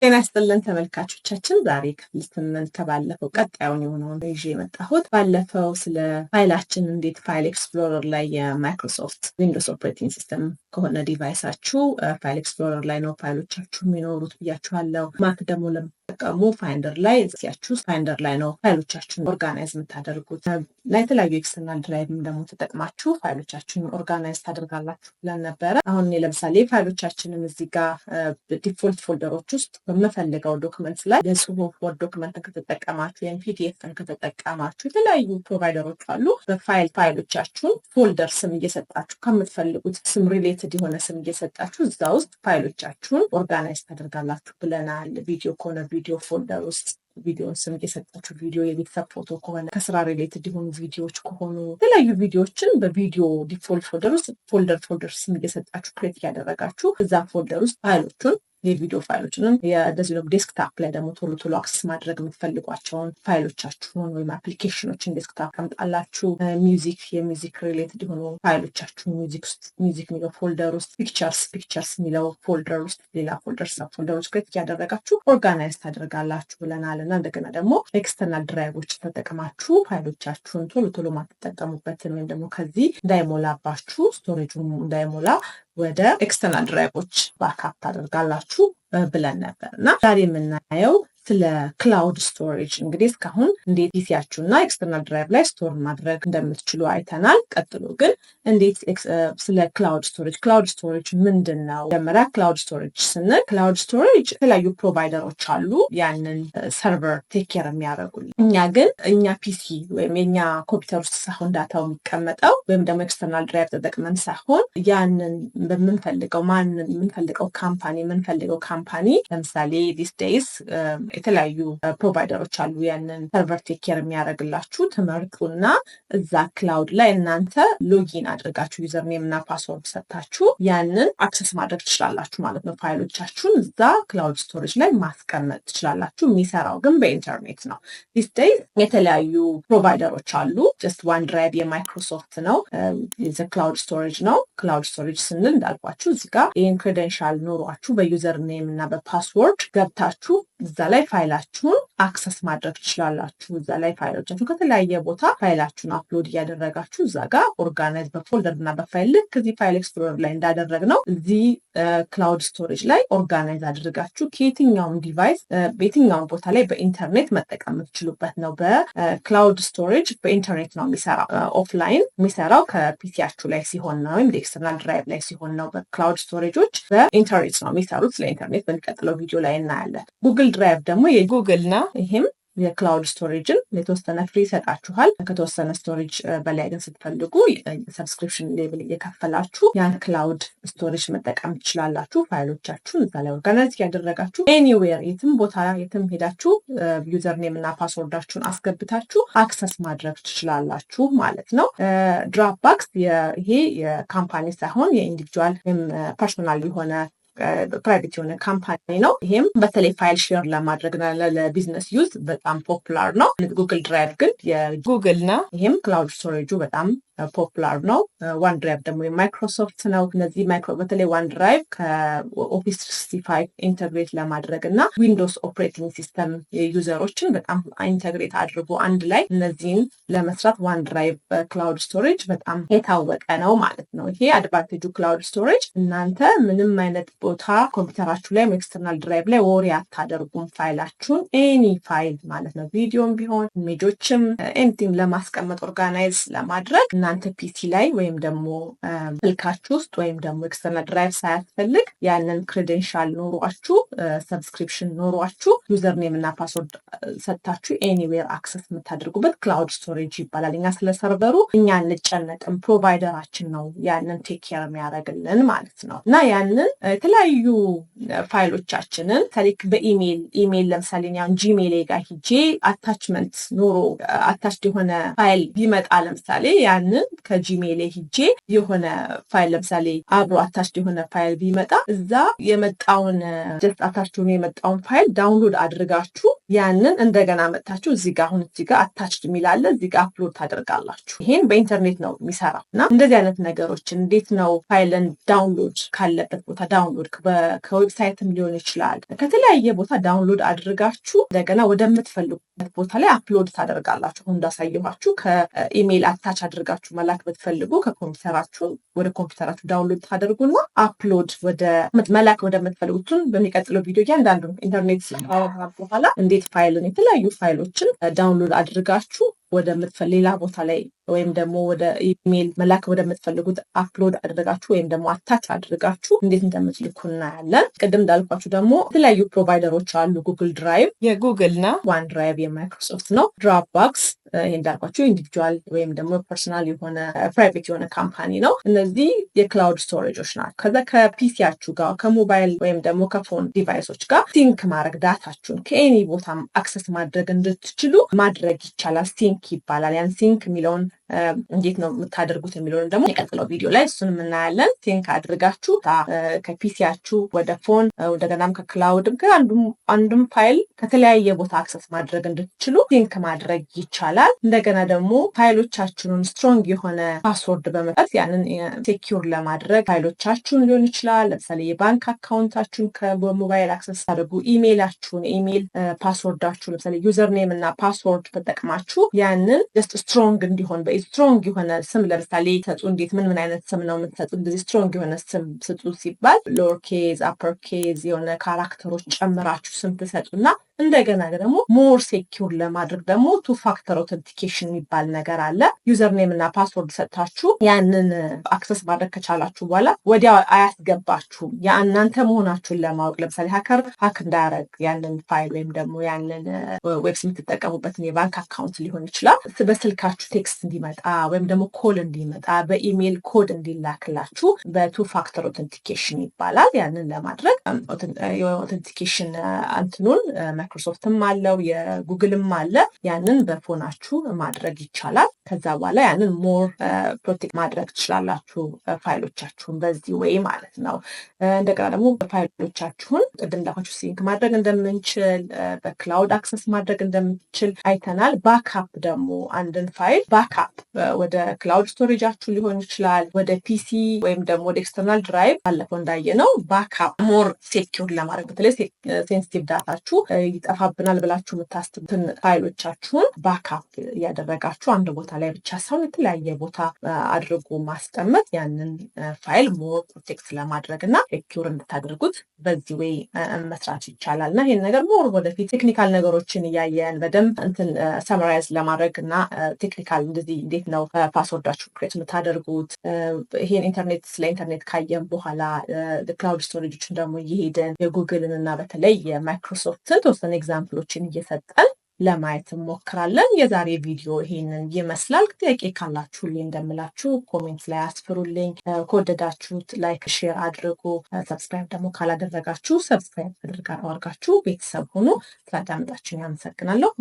ጤና ይስጥልን ተመልካቾቻችን፣ ዛሬ ክፍል 8 ከባለፈው ቀጣዩን የሆነውን ይዤ የመጣሁት። ባለፈው ስለ ፋይላችን እንዴት file explorer ላይ፣ የ Microsoft Windows operating system ከሆነ device ኣችሁ file explorer ላይ ነው ፋይሎቻችሁ የሚኖሩት ብያችኋለሁ። Mac ደግሞ ለምትጠቀሙ Finder ላይ ሲያችሁ Finder ላይ ነው ፋይሎቻችሁን organize የምታደርጉት እና የተለያዩ external drive ም ደግሞ ተጠቅማችሁ ፋይሎቻችሁን organize ታደርጋላችሁ ብለን ነበረ። አሁን እኔ ለምሳሌ ፋይሎቻችንን እዚህ ጋር default folder ኦች ውስጥ በምፈልገው document ላይ፣ የጽሁፍ Word document ን ከተጠቀማችሁ ወይም PDF ን ከተጠቀማችሁ የተለያዩ provider ኦች አሉ። በፋይል ፋይሎቻችሁን folder ስም እየሰጣችሁ፣ ከምትፈልጉት ስም related የሆነ ስም እየሰጣችሁ እዛ ውስጥ ፋይሎቻችሁን organize ታደርጋላችሁ ብለናል። ቪዲዮ ከሆነ ቪዲዮ folder ውስጥ ቪዲዮን ስም እየሰጣችሁ ቪዲዮ፣ የቤተሰብ ፎቶ ከሆነ፣ ከስራ related የሆኑ ቪዲዮዎች ከሆኑ፣ የተለያዩ ቪዲዮዎችን በቪዲዮ default folder ውስጥ folder ስም እየሰጣችሁ create እያደረጋችሁ እዛ folder ውስጥ ፋይሎቹን፣ የቪዲዮ ፋይሎችንም፣ እንደዚህ ደግሞ desktop ላይ ደግሞ ቶሎ ቶሎ access ማድረግ የምትፈልጓቸውን ፋይሎቻችሁን ወይም application ኦችን desktop ቀምጣላችሁ። Music፣ የ music related የሆኑ ፋይሎቻችሁን music ውስጥ music የሚለው folder ውስጥ፣ pictures፣ pictures የሚለው folder ውስጥ ሌላ folder፣ sub folder ኦች create እያደረጋችሁ organize ታደርጋላችሁ ብለናል። እና እንደገና ደግሞ external drive ኦች ተጠቅማችሁ ፋይሎቻችሁን ቶሎ ቶሎ ማትጠቀሙበትን ወይም ደግሞ ከዚህ እንዳይሞላባችሁ፣ storage ኡ እንዳይሞላ ወደ external drive ኦች backup ታደርጋላችሁ ብለን ነበር። እና ዛሬ የምናየው ስለ cloud storage። እንግዲህ እስካሁን እንዴት PC ያችሁ እና external drive ላይ store ማድረግ እንደምትችሉ አይተናል። ቀጥሎ ግን እንዴት ስለ cloud storage፣ cloud storage ምንድን ነው? መጀመሪያ cloud storage ስንል፣ cloud storage የተለያዩ provider ኦች አሉ ያንን server take care የሚያደርጉልን። እኛ ግን እኛ PC ወይም የኛ ኮምፒውተር ውስጥ ሳይሆን data ው የሚቀመጠው ወይም ደግሞ external drive ተጠቅመን ሳይሆን ያንን በምንፈልገው ማንን የምንፈልገው company፣ ለምሳሌ these days የተለያዩ provider ኦች አሉ። ያንን server take care የሚያደርግላችሁ ትመርጡና እዛ cloud ላይ እናንተ login አድርጋችሁ username እና password ሰጥታችሁ ያንን access ማድረግ ትችላላችሁ ማለት ነው። ፋይሎቻችሁን እዛ cloud storage ላይ ማስቀመጥ ትችላላችሁ። የሚሰራው ግን በኢንተርኔት ነው። These days የተለያዩ provider ኦች አሉ። Just OneDrive የ Microsoft ነው፣ cloud storage ነው። Cloud storage ስንል እንዳልኳችሁ እዚህ ጋር ይህን credential ኖሯችሁ በ username እና በ password ገብታችሁ እዛ ላይ ፋይላችሁን access ማድረግ ትችላላችሁ። እዛ ላይ ፋይሎቻችሁ ከተለያየ ቦታ ፋይላችሁን upload እያደረጋችሁ እዛ ጋር organize በ folder እና በፋይል፣ ልክ እዚህ file explorer ላይ እንዳደረግነው እዚህ cloud storage ላይ organize አድርጋችሁ ከየትኛውም device በየትኛውም ቦታ ላይ በኢንተርኔት መጠቀም የምትችሉበት ነው። በ cloud storage በኢንተርኔት ነው የሚሰራው። Offline የሚሰራው ከ PC ያችሁ ላይ ሲሆን ነው ወይም external drive ላይ ሲሆን ነው። በ cloud storage ኦች በኢንተርኔት ነው የሚሰሩት። ስለ ኢንተርኔት በሚቀጥለው ቪዲዮ ላይ እናያለን። Google Drive ደግሞ የጉግል ነው። ይህም የ cloud storage ን የተወሰነ free ይሰጣችኋል። ከተወሰነ storage በላይ ግን ስትፈልጉ subscription level እየከፈላችሁ ያን cloud storage መጠቀም ትችላላችሁ። ፋይሎቻችሁን እዛ ላይ organize እያደረጋችሁ anywhere፣ የትም ቦታ የትም ሄዳችሁ username እና password ኣችሁን አስገብታችሁ access ማድረግ ትችላላችሁ ማለት ነው። Dropbox ይሄ የ company ሳይሆን የ individual ወይም personal የሆነ private የሆነ company ነው። ይሄም በተለይ file share ለማድረግ ለ business use በጣም popular ነው። Google Drive ግን የጉግል ነው። ይሄም cloud storage ኡ በጣም popular ነው። OneDrive ደግሞ የማይክሮሶፍት ነው። እነዚህ በተለይ OneDrive ከ Office 65 integrate ለማድረግ እና Windows operating system user ኦችን በጣም integrate አድርጎ አንድ ላይ እነዚህን ለመስራት OneDrive cloud storage በጣም የታወቀ ነው ማለት ነው። ይሄ advantage ኡ cloud storage እናንተ ምንም አይነት ቦታ ኮምፒውተራችሁ ላይ external drive ላይ worry አታደርጉም። ፋይላችሁን፣ any file ማለት ነው፣ ቪዲዮም ቢሆን image ኦችም anything ለማስቀመጥ፣ organize ለማድረግ እናንተ PC ላይ ወይም ደግሞ ስልካችሁ ውስጥ ወይም ደግሞ external drive ሳያስፈልግ ያንን credential ኖሯችሁ፣ subscription ኖሯችሁ፣ username እና password ሰጥታችሁ anywhere access የምታደርጉበት cloud storage ይባላል። እኛ ስለ server ኡ እኛ አንጨነቅም፣ provider ኣችን ነው ያንን take care የሚያደርግልን ማለት ነው። እና ያንን የተለያዩ ፋይሎቻችንን ተሊክ በኢሜይል፣ ኢሜይል ለምሳሌ Gmail ጋር ሂጄ attachment ኖሮ attached የሆነ ፋይል ቢመጣ፣ ለምሳሌ ያንን ከ Gmail ሂጄ የሆነ ፋይል ለምሳሌ አብሮ attached የሆነ ፋይል ቢመጣ እዛ የመጣውን just attached ሆኖ የመጣውን ፋይል download አድርጋችሁ ያንን እንደገና መጥታችሁ እዚህ ጋር፣ አሁን እዚህ ጋር attached የሚል አለ፣ እዚህ ጋር upload ታደርጋላችሁ። ይሄን በኢንተርኔት ነው የሚሰራው። እና እንደዚህ አይነት ነገሮችን እንዴት ነው ፋይልን download ካለበት ቦታ download ከ website ም ሊሆን ይችላል፣ ከተለያየ ቦታ download አድርጋችሁ እንደገና ወደምትፈልጉበት ቦታ ላይ upload ታደርጋላችሁ። አሁን እንዳሳየኋችሁ ከ email attach አድርጋችሁ መላክ ብትፈልጉ ከኮምፒውተራችሁ ወደ ኮምፒውተራችሁ download ታደርጉና upload ወደ መላክ ወደምትፈልጉትን በሚቀጥለው ቪዲዮ እያንዳንዱ ኢንተርኔት ካወራን በኋላ እንዴት ፋይልን፣ የተለያዩ ፋይሎችን download አድርጋችሁ ወደ ሌላ ቦታ ላይ ወይም ደግሞ ወደ ኢሜይል መላክ ወደምትፈልጉት upload አድርጋችሁ ወይም ደግሞ attach አድርጋችሁ እንዴት እንደምትልኩ እናያለን። ቅድም እንዳልኳችሁ ደግሞ የተለያዩ provider ኦች አሉ። Google Drive የጉግል ነው። OneDrive የማይክሮሶፍት ነው። Dropbox ይህ እንዳልኳችሁ individual ወይም ደግሞ personal የሆነ private የሆነ company ነው። እነዚህ የ cloud storage ኦች ናቸው። ከዛ ከ PC ያችሁ ጋር፣ ከሞባይል ወይም ደግሞ ከ phone device ኦች ጋር sync ማድረግ፣ data ችሁን ከ any ቦታ access ማድረግ እንድትችሉ ማድረግ ይቻላል። Sync ይባላል። ያን sync የሚለውን እንዴት ነው የምታደርጉት የሚለውን ደግሞ የቀጥለው ቪዲዮ ላይ እሱንም እናያለን። Sync አድርጋችሁ ከ PC ያችሁ ወደ phone፣ እንደገናም ከ cloud ም ከአንዱም ፋይል ከተለያየ ቦታ access ማድረግ እንድትችሉ sync ማድረግ ይቻላል። እንደገና ደግሞ ፋይሎቻችሁን strong የሆነ password በመስጠት ያንን secure ለማድረግ ፋይሎቻችሁን ሊሆን ይችላል። ለምሳሌ የባንክ account ኣችሁን ከሞባይል access ታደርጉ፣ ኢሜይላችሁን፣ email password ኣችሁ ለምሳሌ username እና password ተጠቅማችሁ ያንን just strong እንዲሆን strong የሆነ ስም ለምሳሌ ሰጡ። እንዴት ምን ምን አይነት ስም ነው የምትሰጡ? እንደዚህ strong የሆነ ስም ስጡ ሲባል lower case፣ upper case፣ የሆነ character ኦች ጨምራችሁ ስም ትሰጡና እንደገና ደግሞ more secure ለማድረግ ደግሞ two factor authentication የሚባል ነገር አለ። Username እና password ሰጥታችሁ ያንን access ማድረግ ከቻላችሁ በኋላ ወዲያው አያስገባችሁም። ያ እናንተ መሆናችሁን ለማወቅ፣ ለምሳሌ hacker hack እንዳያረግ ያንን ፋይል ወይም ደግሞ ያንን website የምትጠቀሙበትን የባንክ account ሊሆን ይችላል፣ በስልካችሁ text እንዲመጣ ወይም ደግሞ call እንዲመጣ፣ በ email code እንዲላክላችሁ በ two factor authentication ይባላል። ያንን ለማድረግ የ authentication እንትኑን ማይክሮሶፍትም አለው፣ የጉግልም አለ። ያንን በ phone ኣችሁ ማድረግ ይቻላል። ከዛ በኋላ ያንን more protect ማድረግ ትችላላችሁ ፋይሎቻችሁን በዚህ way ማለት ነው። እንደገና ደግሞ ፋይሎቻችሁን ቅድም እንዳልኳችሁ sync ማድረግ እንደምንችል፣ በ cloud access ማድረግ እንደምንችል አይተናል። Backup ደግሞ አንድን file backup ወደ cloud storage ኣችሁ ሊሆን ይችላል፣ ወደ PC ወይም ደግሞ ወደ external drive ባለፈው እንዳየነው backup more secure ለማድረግ፣ በተለይ sensitive data ችሁ ይጠፋብናል ብላችሁ የምታስቡትን ፋይሎቻችሁን backup እያደረጋችሁ አንድ ቦታ ላይ ብቻ ሳይሆን የተለያየ ቦታ አድርጎ ማስቀመጥ ያንን file more protect ለማድረግ እና secure እንድታደርጉት በዚህ way መስራት ይቻላል። እና ይህን ነገር more ወደፊት technical ነገሮችን እያየን በደንብ እንትን summarize ለማድረግ እና technical እንደዚህ እንዴት ነው password ኣችሁ create የምታደርጉት፣ ይሄን ኢንተርኔት ስለ ኢንተርኔት ካየን በኋላ cloud storage ኦችን ደግሞ እየሄድን የጉግልን እና በተለይ የማይክሮሶፍትን ተወሰነ example ኦችን እየሰጠን ለማየት እንሞክራለን። የዛሬ ቪዲዮ ይሄንን ይመስላል። ጥያቄ ካላችሁ ሁሌ እንደምላችሁ comment ላይ አስፍሩልኝ። ከወደዳችሁት like፣ share አድርጉ። Subscribe ደግሞ ካላደረጋችሁ subscribe አድርጋችሁ ቤተሰብ ሁኑ። ስላዳመጣችሁኝ አመሰግናለሁ።